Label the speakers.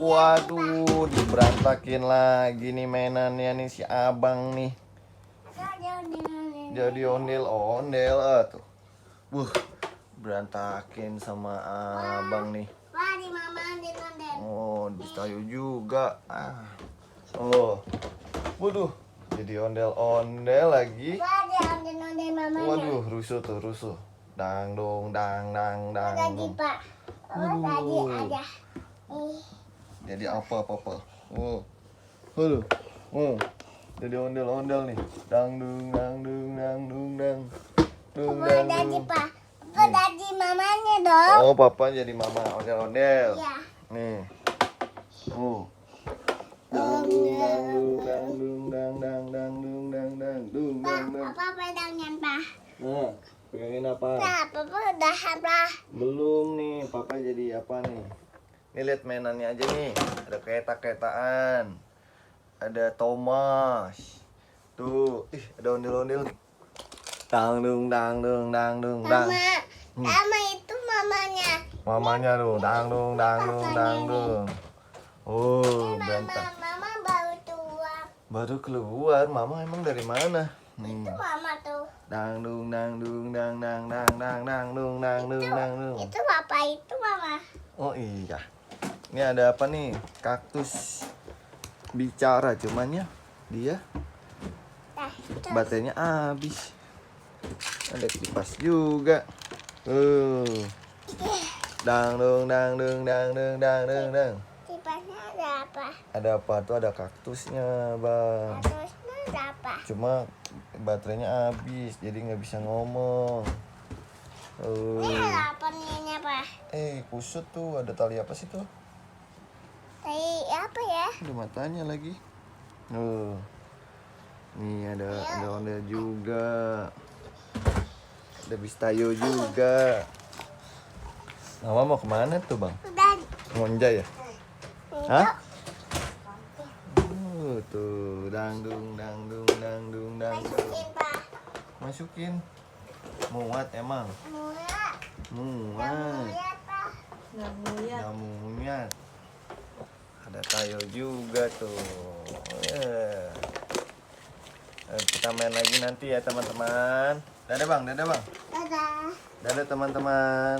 Speaker 1: Waduh, diberantakin lagi nih mainannya nih si abang nih. Jadi ondel-ondel tuh. Berantakin sama abang nih. Oh, distayu juga. Oh, waduh, jadi ondel-ondel lagi. Waduh, rusuh tuh, rusuh. Dang dong, dang dang dang dong. Jadi apa? Waduh, jadi ondel-ondel nih. Dang dung dang dung dang dung dang.
Speaker 2: Papa jadi mamanya dong.
Speaker 1: Oh, papa jadi mama ondel-ondel.
Speaker 2: Iya.
Speaker 1: Nih. Dang dung dang dung dang dang dang dung dang dang dung dang dang.
Speaker 2: Papa pedangnya pak.
Speaker 1: Nah, pegangin apa?
Speaker 2: Nah, papa udah apa?
Speaker 1: Belum nih, papa jadi apa nih? Nih lihat mainannya aja nih. Ada kereta-keretaan. Ada Thomas. Tuh, ada ondel-ondel. Dang dung dang dung dang dung dang.
Speaker 2: Mama itu mamanya.
Speaker 1: Mamanya tuh, dang dung dang dung dang dung. Oh, berantak.
Speaker 2: Mama baru tua.
Speaker 1: Baru keluar, mama emang dari mana?
Speaker 2: Itu mama tuh.
Speaker 1: Dang dung dang dung dang dang dang dang dang dung dang dung dang dung.
Speaker 2: Itu papa itu mama.
Speaker 1: Oh iya. Ini ada apa nih? Kaktus bicara cuman ya dia baterainya habis. Ada kipas juga. Dang dung dang dung dang dung dang dung dang.
Speaker 2: Kipasnya ada apa?
Speaker 1: Ada apa tuh? Ada kaktusnya, Bang.
Speaker 2: Kaktusnya ada apa?
Speaker 1: Cuma baterainya habis, jadi nggak bisa ngomong.
Speaker 2: Ini ada apa nih apa?
Speaker 1: Kusut tuh. Ada tali apa sih tuh?
Speaker 2: Tali apa ya?
Speaker 1: Ada matanya lagi. Nih ada ondel juga. Ada bistayo juga. Mama mau kemana tuh, Bang?
Speaker 2: Udah.
Speaker 1: Ngonjay ya? Hah? Tuh, dangdung dangdung dangdung dangdung.
Speaker 2: Masukin pak.
Speaker 1: Masukin. Muat emang.
Speaker 2: Muat.
Speaker 1: Muat.
Speaker 2: Pak.
Speaker 1: Nggak muat. Ada tayo juga tuh. Kita main lagi nanti ya teman-teman. Dadah Bang, dadah Bang.
Speaker 2: Dadah.
Speaker 1: Dadah teman-teman.